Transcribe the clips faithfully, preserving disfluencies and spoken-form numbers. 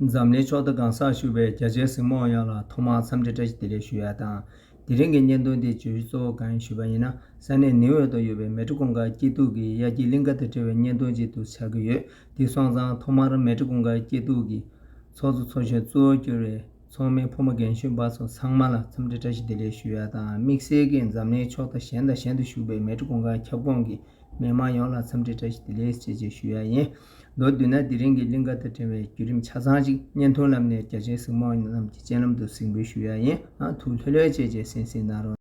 འཛམ་གླིང་ཕྱོགས་མཐའ་གང་སར་བཞུགས་པའི་རྒྱ་ཆེའི་གཟིགས་མོ་བ་ཡོངས་ལ་ཐོག་མར་འཚམས་འདྲི་བཀྲ་ཤིས་བདེ་ལེགས་ཞུ་ཡ་དང་། དེ་རིང་གི་བརྙན་ཐུང་འདི་བརྗོད་གཞི་གཙོ་བོ་གང་ཡིན་ཞུས་པ་ཡིན་ན། ས་གནས་ནིའུ་ཡོག་ཏུ་ཡོད་པའི་མེ་ཏྲི་ཀུན་དགའ་སྐྱིད་སྡུག་གི་དབྱར་སྐྱིད་གླིང་ག་དང་འབྲེལ་བའི་བརྙན་ཐུང་ཅིག་ཏུ་ཆགས་ཀྱི་ཡོད། དེ་སོང་ཙང་ཐོག་མར་མེ་ཏྲི་ཀུན་དགའ་སྐྱིད་སྡུག་གི་ཚོགས་གཙོ་ཚོགས་གཞོན་གཙོ་བོར་གྱུར་བའི་ཚོགས་མི་ཕོ་མོ་རྒན་གཞོན་བར་གསུམ་ཚང་མ་ལ་འཚམས་འདྲི་བཀྲ་ཤིས་བདེ་ལེགས་ཞུ་ཡ་དང་། དམིགས་བསལ་གྱིས་འཛམ་གླིང་ཕྱོགས་མཐའ་གཞན་དང་གཞན་དུ་བཞུགས་པའི་མེ་ཏྲི་ཀུན་དགའ་ཁྱབ་ཁོངས་ཀྱི་མི་མང་ཡོངས་ལ་འཚམས་འདྲི་བཀྲ་ཤིས་བདེ་ལེགས་ཞེས་བཅས་ཞུ་ཡ་ཡིན། མདོར་བསྡུས་ན་དེ་རིང་གི་གླིང་ག་དང་འབྲེལ་བའི་བརྒྱུད་རིམ་ཆ་ཚང་ཅིག་བརྙན་ཐུང་ལམ་ནས་རྒྱ་ཆེའི་གཟིགས་མོ་བ་རྣམས་ཀྱི་སྤྱན་ལམ་དུ་གཟིགས་འབུལ་ཞུ་ཡ་ཡིན། ཨ་ཐུགས་ལྷོད་ལྷོད་བྱས་བྱས་གསན་གཟིགས་གནང་རོགས།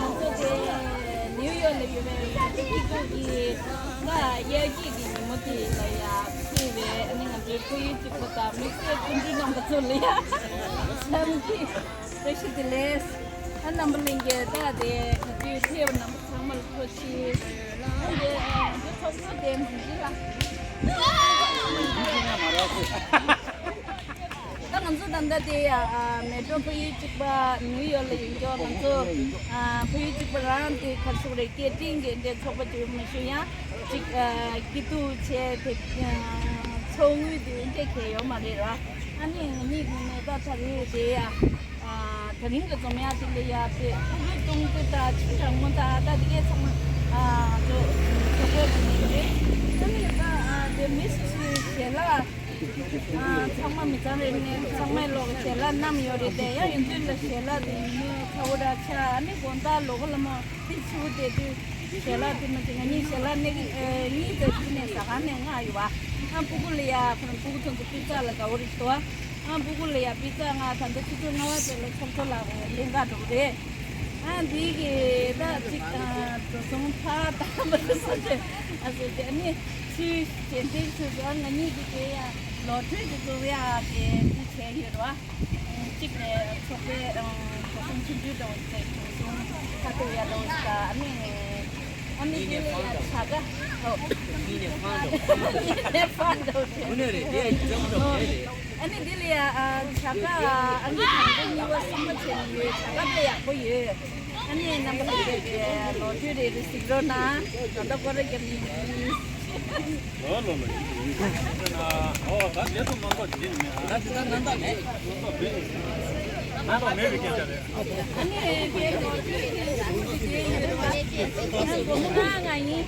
ང་ཚོ་དེ་ནིའུ་ཡོག་ལ་ཡོད་པའི་ཡ་གི་སྐྱིད་སྡུག་གི་ང་དབྱར་སྐྱིད་ཀྱི་ཉིན་མོ་དེ་ལ་ཡ་ཕེབས་པའི། ཨ་ནི་ང་ཚོའི་ཕ་ཡུལ་གཅིག་པོ་དང་དམིགས་བསལ་སྤུན་མཆེད་རྣམ་པ་ཚོ་ལ་ཡ་འཚམས་འདྲི་བཀྲ་ཤིས་བདེ་ལེགས། ཨ་རྣམ་པ་ལྷན་རྒྱས། ད་དེ་ག་དུས་ཕེབས་པ་རྣམ་པ་ཚང་མ་ལ་ཐུགས་རྗེ་ཆེ། ད་ང་ཚོ་ད་ལྟ་དེ་ཡ་མལ་གྲོ་ཕ་ཡུལ་གཅིག་པ་ནིའུ་ཡོག་ལ་ཡིན་ཀྱང་ང་ཚོ་ཕ་ཡུལ་གཅིག་པ་རང་དེ་ག་རེ་ཟེར་དགོས་རེད། སྐད་འཕྲིན་གྱི་འདྲ་ཚོགས་པ་ཅིག་མ་ཞུ་ཡང་ཅིག་སྐྱིད་སྡུག་བྱས་དེ་ཚོགས་དངུལ་དེ་འདྲ་གས་ཡོད་མ་རེད་ར། ཨ་ནི་ང་གཉིས་ཀྱི་ནས་ད་ད་རེས་དེ་ཡ། ཨ། ད་རིང་གི་འཛོམས་ཡ་དེ་ལ་ཡ་དེ་ཕྲུ་གུ་སྟོང་དེ་དང་ཆུང་དྲང་མོ་དང་ད་དེ་གས་ཚང་མ། ཨ། ཚོ་ཚོ་དཔོན་དེ་རེད། ད་ནི་ད་ཨ་དེ་མི་སུ་སུའི་ཞལ་ལག་ཨ། ཚང་མ་མི་ཚང་རེད་ནས་ཚང་མའི་ལོག་ཞལ་ལག་བསྣམས་ཡོད་རེད་དེ། ཡང་ཡིན་དུས་ལ་ཞལ་ལག་དེ་ཡིན་ནས་ཚ་བོ་འདྲ་ཆགས། ཨ་ནི་དགོང་དག་ལོ་ག་ལ་མོ་དེ་ཕྱི་བོ་དེ་དུས་ཞལ་ལག་དེ་མ་ཅིག་ང་གཉིས་ཞལ་ལག་ནས་གཉིས་དེ་དུས་ནས་ཟ་ཁང་ནས་མངགས་ཡོད་པ། ཨ། སྤུ་གུ་ལ་ཡ་ཁོ་རང་སྤུ་གུ་ཚོ་ཚོ་པི་ཙ་ལ་དགའ་བོ་རེད་ཤི་ཏོ། ཨ། སྤུ་གུ་ལ་ཡ་པི་ཙ་ང་ད་ལྟ་ཆུ་ཚོད་ལྔ་པ་ཙམ་ལ་ཚོགས་གཙོ་ལགས་ལེན་ག་འགྲོ་གི་རེད། ཨ། འདི་གི་ད་ཅིག་ཨ། འགྲོ་སོང་ཕ་ད་མ་ཟེར་ཏེ། ཨ་ཟེར་ཏེ་ཨ་ནི་ཚུལ་གྱེན་ལྡན་ཚུལ་དུ་ང་གཉིས་ཀྱི་དེ་ཡ་ལོ་ཐོས་ཀྱི་འགྲོ་ཡ་དེ་འདི་བྱས་ཡོད་རེད་བ། གཅིག་ནས་ཚོགས་པའི་ཨ། འགྲོ་སོང་ཆུང་ཆུང་འགྲོ་ཟེར། འགྲོ་སོང་ཁ་ཐུག་ཡ་འགྲོ་ཟེར། ཨ་ནི། ཨ་ནི་དེ་ལ་ཡ་བྱ་དགའ། ཨོ། ཨ་ནི་ནས་ཕར་འགྲོ། ཨ་ནི་ནས་ཕར་འགྲོ་དེ། དངོས་གནས་རེད། དེ་ཡ་ཅིག་ཙམ་འགྲོ་དེ་རེད། ཨ་ནི་འདི་ལ་ཡ་ཨ། བྱ་དགའ་ཨ་ནི་དང་པོ་གཉིས་པ་གསུམ་པ་བྱས་ནས་ཡོད། བྱ་དགའ་དཔེ་ཡག་པོ་ཡོད། ཨ་ནི་རྣམ་པ་ཚོས་ཀྱི་ལོ་རྒྱུས་རེ་རེ་གཟིགས་རོགས་གནང་། ད་ལྟ་སྐོར་ར་རྒྱབ་ནས་ཡིན། ལོ་ལོ་ལོ་ཡིན་ཡིན། ཨོ་ད་དེ་ཚོ་མང་པོ་འདི་ནི་མེད། ད་དེ་ད་རྣམ་དག་མེད། རྣམ་དག་མེད་པའི་སྐད་ཆ་རེད། ཨ་ནི་དེ་ལོ་རྒྱུས་དེ་ང་ཡིན།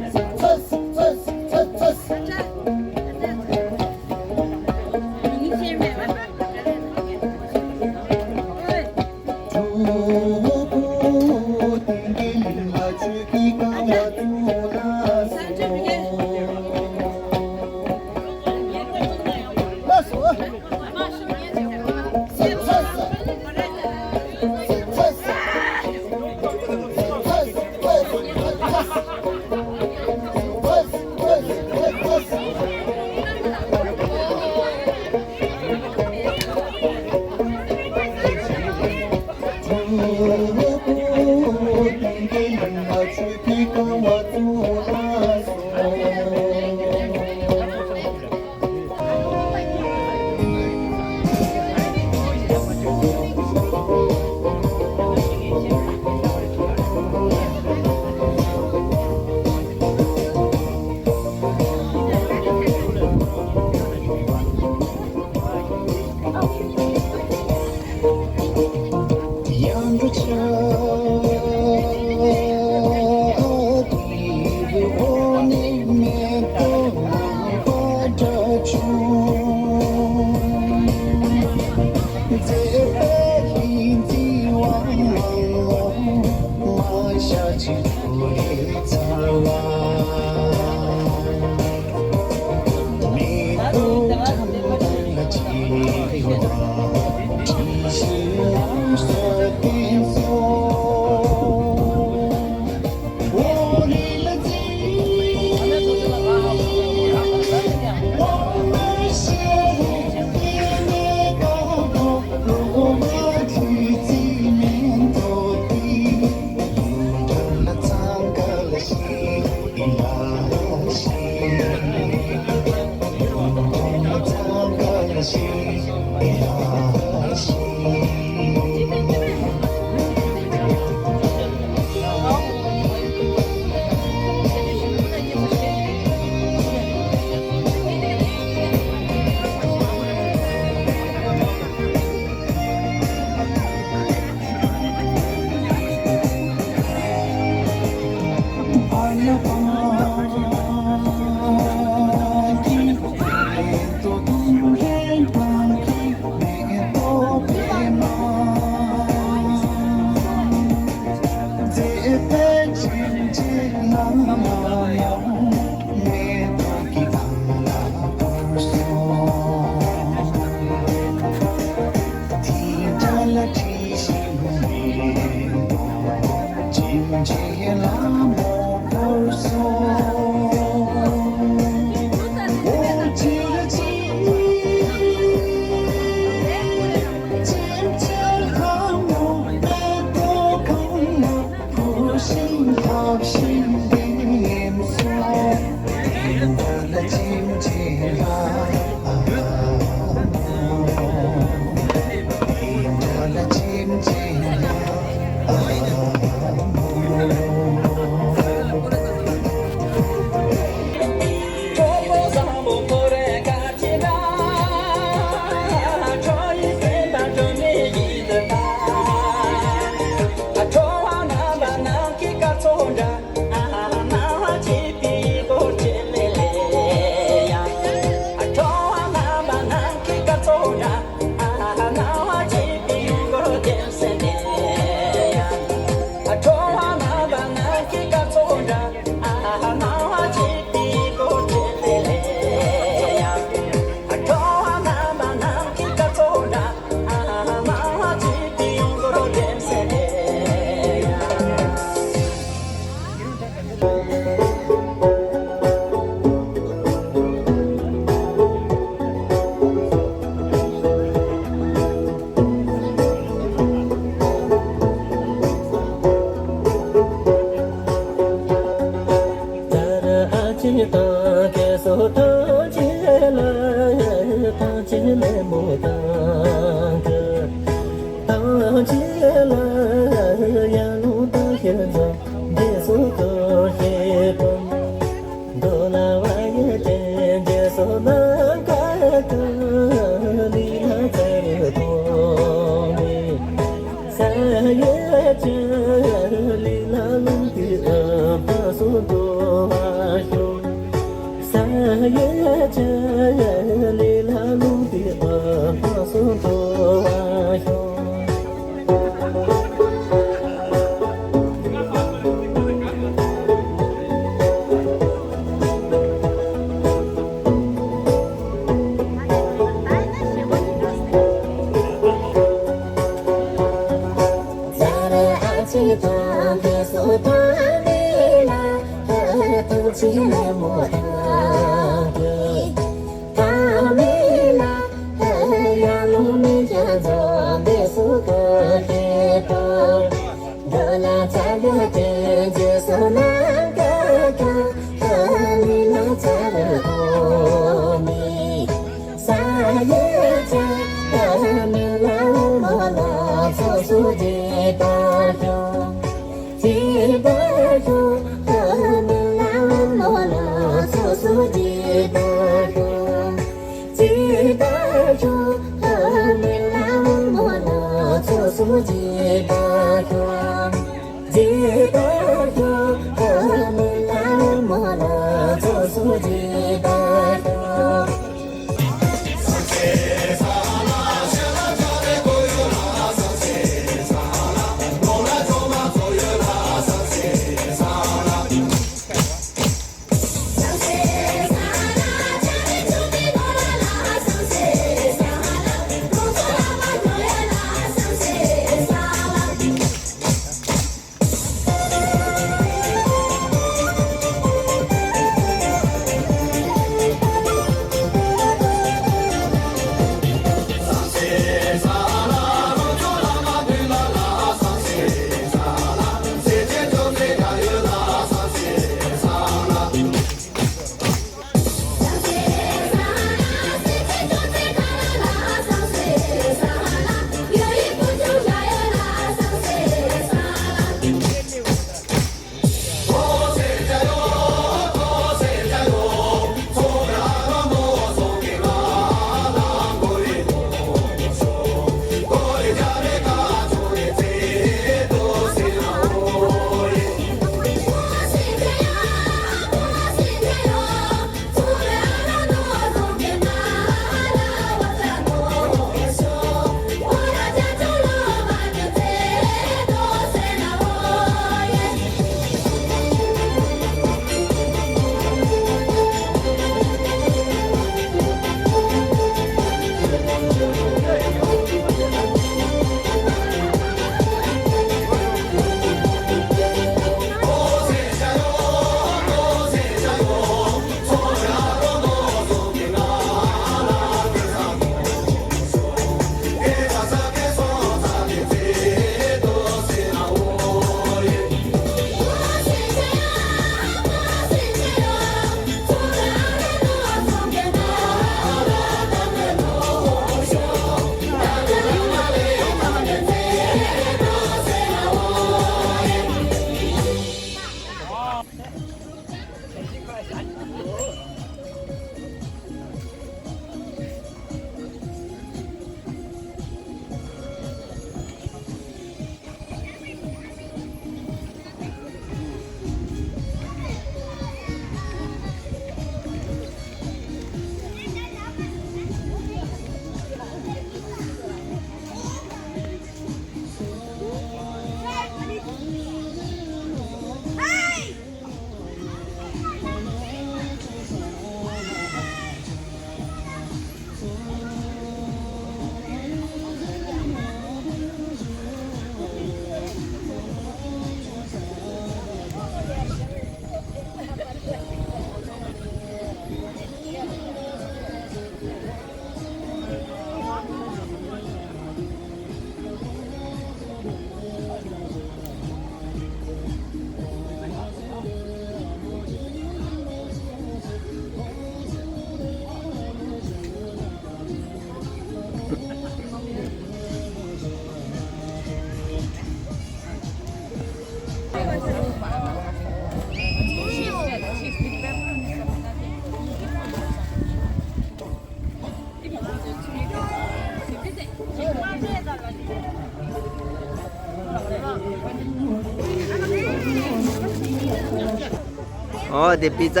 ཨོ་དེ་པི་ཙ།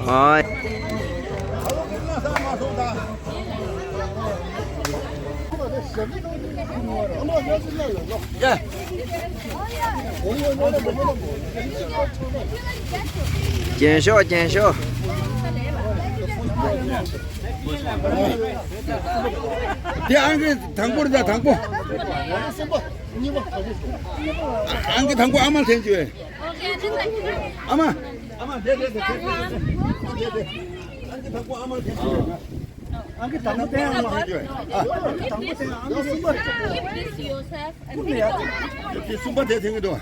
ཨོ། རྒྱན་ཤོག་རྒྱན་ཤོག་དེ་ཨང་ཀི་དང་པོ་རེད་ད། དང་པོ། ཨང་ཀི་དང་པོ་ཨ་མ་ལྷན་བཅོས། ཨ་མ། ཨ་མ་དེ་དེ་དེ་དེ་དེ་དེ། ཨང་ཀི་དང་པོ་ཨ་མ་ལྷན་བཅོས། ཨང་ཀི་དང་པོ་དེ་ཨ་མ་ལྷན་བཅོས། ཨ། ཨང་ཀི་དང་པོ་དེ་ཨང་ཀི་གསུམ་པ། དེ་གསུམ་པ་དེ་འཐེན་གྱི་འདུག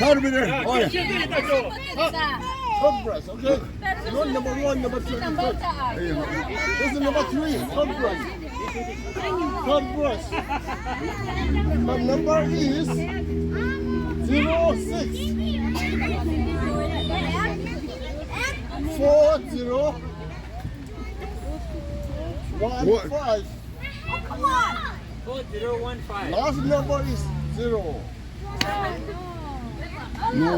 Third winner. Oh, yeah. Third prize, okay? Not number one, number two. This is number three, third prize. Third prize. The number is zero six four zero one five. Four zero one five. Last number is zero. No.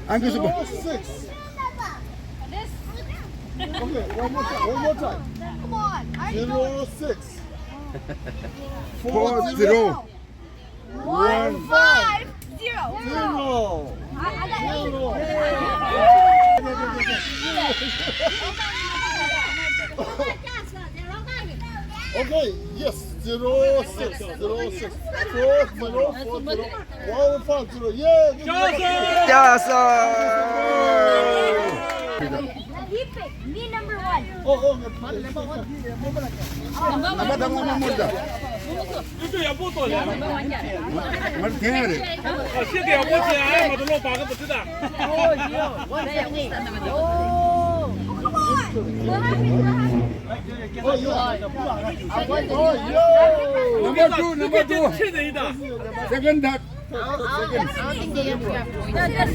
Uncle Super. Zero six. Okay, one more time. One more time. Come on. Zero six. Four zero. One five zero. Zero. I, I got zero. Okay, yes, zero six, zero six, four zero, four zero, one five zero. Yeah, this is བཀྲ་ཤིས་བདེ་ལེགས། He picked me number one. Oh, oh, number one. Number one. ང་ལ་ཐེངས་རེ། ཨ། ཤེས་ཀྱི་ཡག་པོ་བྱས། ཨ། ང་ཚོ་ལོག་པ་ག་ཚོད་ད། Oh, yeah. Oh, yeah. Number two, number two. ཆེ་དེ་ཡིན་ད། Second, third.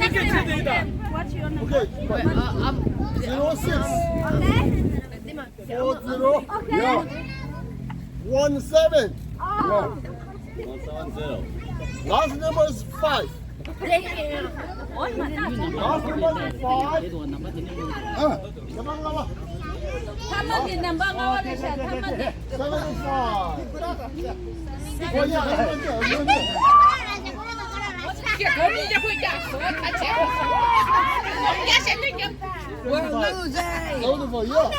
Second. ཆེ་དེ་ཡིན་ད། Okay. Zero six. Four zero. Yeah. One seven. Yeah. One seven zero. Last number is five. Last number is five. Ah. Number ལྔ་པ། ཐ་མ་གི་ནམ་བར་ལྔ་པ་རེད་ཤག་ཐ་མ་གི། Seventy five. Oh, yeah, yeah, yeah, yeah, yeah. Seventy five, yeah.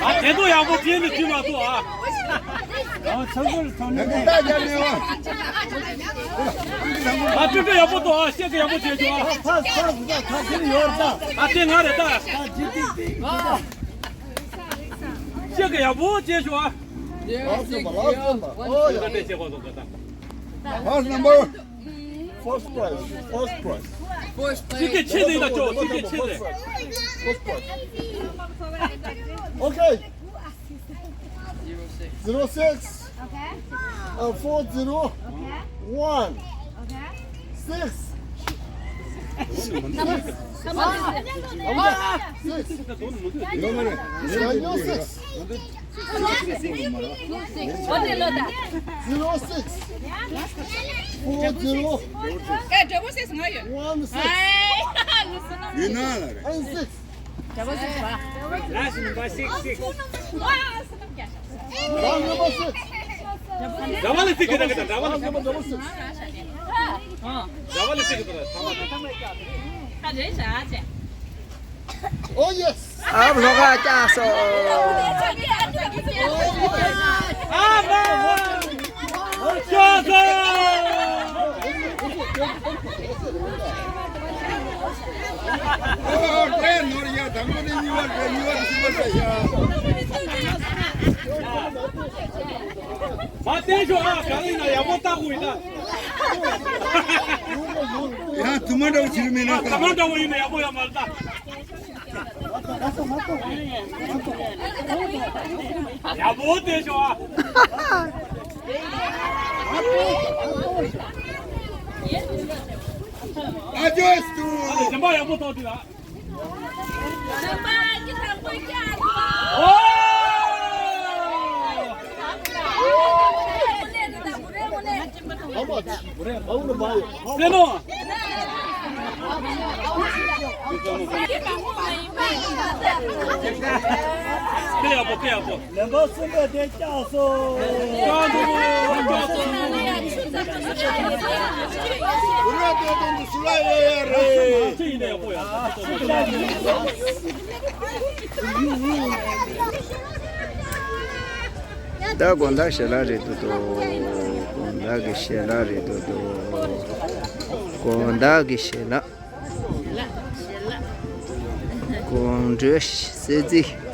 ཨ། དེ་ཚོ་ཡག་པོ་བྱས་ནས་བྲིས་མ་ཐུབ་ཨ། ཨ། ཚང་ཚོར་ཚང་མས་ད་རྒྱབ་ནས་ཨ། ཨ། སྤྲོས་བྲིས་ཡག་པོ་འདུག་ཨ། ཤེས་ཀྱི་ཡག་པོ་བྱས་བྱུང་ཨ། ཕ་ཕ་ཕ་ཕ་ཕ་ཡོད་ད། ཨ། དེ་ང་རེད་ད། ཨ། ཅི་ཅི་ཅི། ཤེས་ཀྱི་ཡག་པོ་བྱས་བྱུང་ཨ། ལགས་སོ་མ། ལགས་སོ་མ། ཨོ་ཡ། ད་དེ་བྱེད་དགོས་འདུག་ད། First number. First prize. First prize. First prize. ཅི་གེ་ཆེ་ནི་ད་ཅོ། ཅི་གེ་ཆེ་ནི། First prize. Okay. Zero six. Okay. Uh, four zero. Okay. One. Okay. Six. Come on. Come on. Six. Zero six. Zero six. Four zero. One six. ཡིན་ན་ལ་རེད། And six. Last number six, six. Last number six. འདྲ་བ་ལ་གཅིག་གི་ད་གི་ད། འདྲ་བ་ལ། Last number double six. འདྲ་བ་ལ་གཅིག་གི་ད། ད་མ་ད། Oh, yes. ཨ། བློ་ཁ་བཀྱག་སོང་། ཨ་མ། བཀྱག་སོང་། ཨོ། དེ་ནོར་ཡ། དང་པོ་ནས་གཉིས་པ་རེད། གཉིས་པ་ནས་གསུམ་པ་རེད་ཡ། མ་བསྟན་ཤོག་ཨ། གང་ཡིན་ན་ཡག་པོ་བལྟ་དགོས་ཡིན་ད། ཡ། དུ་མ་འདྲ་བོ་བྱེད་རྒྱུ་མེད་ན་ད། དུ་མ་འདྲ་བོ་ཡིན་ན་ཡག་པོ་ཡོད་མ་རེད་ད། ཡག་པོ་བསྡད་ཤོག་ཨ། ཨ་ཇོས་ཏུ། གཞན་པ་ཡག་པོ་ཐོག་དུས་ལ། གཞན་པ་ཨ་ཇོ་དང་པོ་བཤད་ཨ་ཇོ། ཨོ། How much? How much? ལེན་པ་གསུམ་པའི་དེ་བཅག་སོ། ད་དགོང་དག་ཞལ་ལག་རེད་འདུག་དོ། དགོང་དག་གི་ཞལ་ལག་རེད་འདུག་དོ། དགོང་དག་གི་ཞལ་ལག་དགོང་དྲོ་གསོལ་ཚིགས།